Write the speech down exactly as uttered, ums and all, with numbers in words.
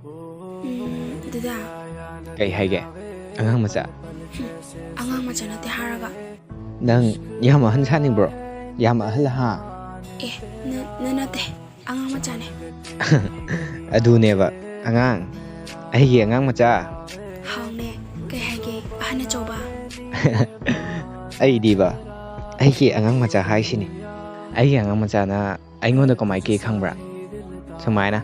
ꯎꯝ, ꯗꯗꯥ꯫ ꯀꯩ ꯍꯥꯏꯒꯦ? ꯑꯉꯥꯡ ꯃꯆꯥ? ꯑꯉꯥꯡ ꯃꯆꯥ ꯅꯠꯇꯦ ꯍꯥꯏꯔꯒ꯫ ꯅꯪ ꯌꯥꯝ ꯑꯍꯟ ꯁꯥꯅꯤꯡꯕ꯭ꯔꯣ? ꯌꯥꯝ ꯑꯍꯜ ꯍꯥ? ꯑꯦ, ꯅ- ꯅ- ꯅꯠꯇꯦ꯫ ꯑꯉꯥꯡ ꯃꯆꯥꯅꯦ꯫ ꯑꯗꯨꯅꯦꯕ, ꯑꯉꯥꯡ꯫ ꯑꯩꯒꯤ ꯑꯉꯥꯡ ꯃꯆꯥ꯫ ꯍꯥꯎꯅꯦ꯫ ꯀꯩ ꯍꯥꯏꯒꯦ ꯑꯍꯟ ꯑꯆꯧꯕ? ꯑꯩꯗꯤꯕ, ꯑꯩꯒꯤ ꯑꯉꯥꯡ ꯃꯆꯥ ꯍꯥꯏꯁꯤꯅꯤ꯫ ꯑꯩꯒꯤ ꯑꯉꯥꯡ ꯃꯆꯥꯅ ꯑꯩꯉꯣꯟꯗ ꯀꯃꯥꯏ ꯀꯦ ꯈꯪꯕ꯭ꯔꯥ? ꯁꯨꯃꯥꯏꯅ꯫